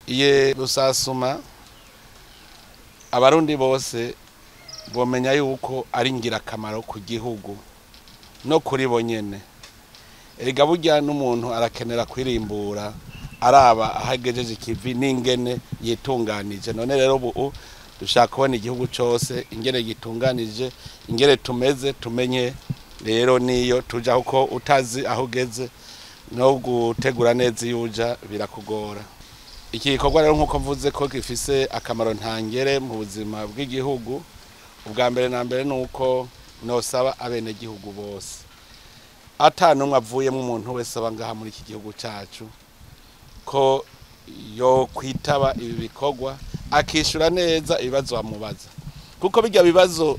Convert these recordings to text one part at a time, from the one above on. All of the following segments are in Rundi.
Iye rusasuma abarundi bose bomenya yuko ari ingirakamaro ku gihugu no kuri bo nyene. Erega burya n'umuntu arakenera kwirimbura araba ahagejeje ikivi n'ingene yitunganije. None rero ubu dushaka kubona igihugu cose ingene gitunganije, ingene tumeze, tumenye rero niyo tuja, kuko utazi aho ugeze no gutegura neza iyo uja birakugora. Iki gikorwa rero nk'uko mvuze ko gifise akamaro ntangere mu buzima bw'igihugu, ubwa mbere na mbere nuko nosaba abenegihugu bose, ata n'umwe avuyemo, umuntu wese aba ngaha muri iki gihugu cacu, ko yo kwitaba ibi bikorwa akishura neza ibibazo bamubaza, kuko bijya bibazo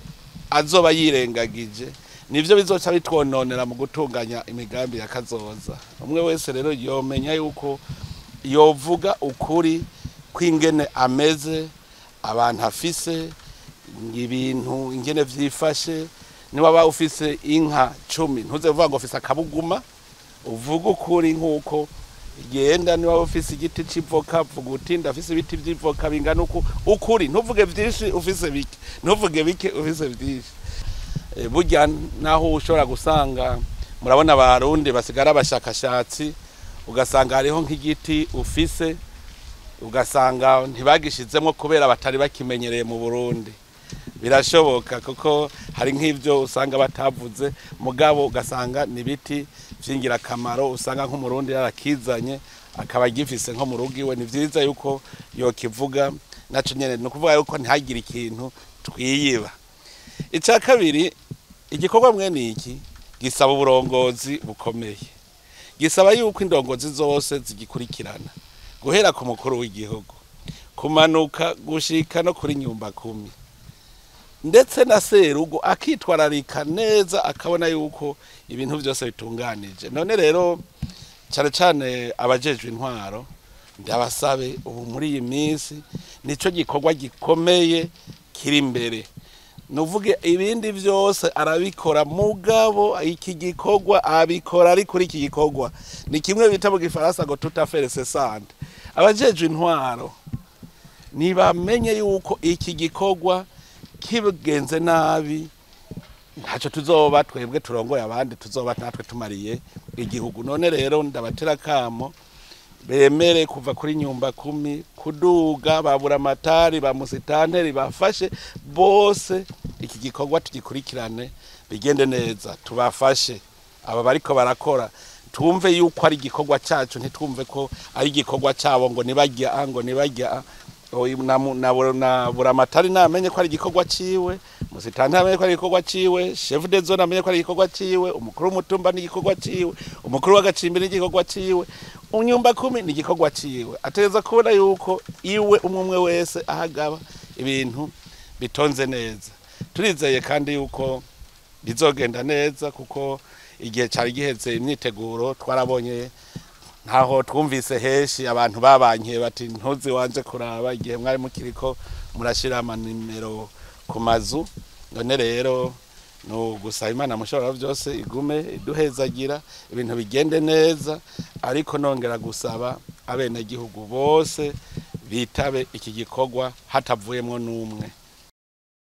azoba yirengagije nivyo bizoca bitwononera mu gutunganya imigambi ya kazoza. Umwe wese rero yomenya yuko yovuga ukuri kw'ingene ameze, abantu afise, ibintu ingene vyifashe. Niwaba ufise inka 10 ntuze uvuga ngo ufise akabuguma, uvuga ukuri nk'uko genda. Niwaba ufise igiti c'ivoka, vuga uti ndafise ibiti vy'ivoka bingana uku, ukuri. Ntuvuge vyinshi ufise bike, ntuvuge bike ufise vyinshi. Burya naho ushobora gusanga, murabona abarundi basigara abashakashatsi, ugasanga hariho nk'igiti ufise ugasanga ntibagishizemo kubera batari bakimenyereye mu Burundi. Birashoboka, kuko hari nk'ivyo usanga batavuze, mugabo ugasanga ni ibiti vy'ingirakamaro, usanga nk'umurundi yarakizanye akaba agifise nko mu rugo iwe. Ni vyiza yuko yokivuga naco nyene, ni ukuvuga yuko ntihagire ikintu twiyiba. Ica kabiri, igikorwa mwene iki gisaba uburongozi bukomeye, gisaba yuko indongozi zose zigikurikirana, guhera ku mukuru w'igihugu kumanuka gushika no kuri nyumba kumi, ndetse na serugo akitwararika neza akabona yuko ibintu byose bitunganije. None rero cyane cyane abajejwe intwaro ndabasabe, ubu muri iyi minsi nico gikorwa gikomeye kiri imbere. Nuvuge ibindi byose arabikora, mugabo iki gikorwa abikora ari kuri iki gikorwa. Ni kimwe bita mu gifaransa ngo tout à fait cessante. Abajejwe intwaro nibamenye yuko iki gikorwa kigenze nabi ntacyo tuzoba twebwe turongoye abandi, tuzoba natwe tumariye igihugu. None rero ndabatera kamo bemere kuva kuri nyumba kumi kuduga, babura amatari ba musitanteri bafashe bose, iki gikorwa tugikurikirane bigende neza, tubafashe aba bariko barakora, twumve yuko ari igikorwa cacu, ntitwumve ko ari igikorwa cabo ngo nibajya ngo nibajya. Na buramatari namenye ko ari igikorwa ciwe, musitanteri amenye ko ari igikorwa ciwe, chef de zone amenye ko ari igikorwa ciwe, umukuru w'umutumba ni igikorwa ciwe, umukuru w'agacimbi ni igikorwa ciwe, unyumba kumi ni igikorwa ciwe. Ategereza kubona yuko iwe umwe umwe wese ahagaba ibintu bitonze neza. Turizeye kandi yuko bizogenda neza, kuko igihe cari giheze imyiteguro twarabonye ntaho twumvise heshi abantu babankiye bati ntuzi wanje kuraba igihe mwari mukiriko murashira amanimero ku mazu. None rero no gusaba Imana mushobora byose igume iduhezagira ibintu bigende neza, ariko nongera gusaba abenegihugu bose bitabe iki gikorwa hatavuyemwo n'umwe.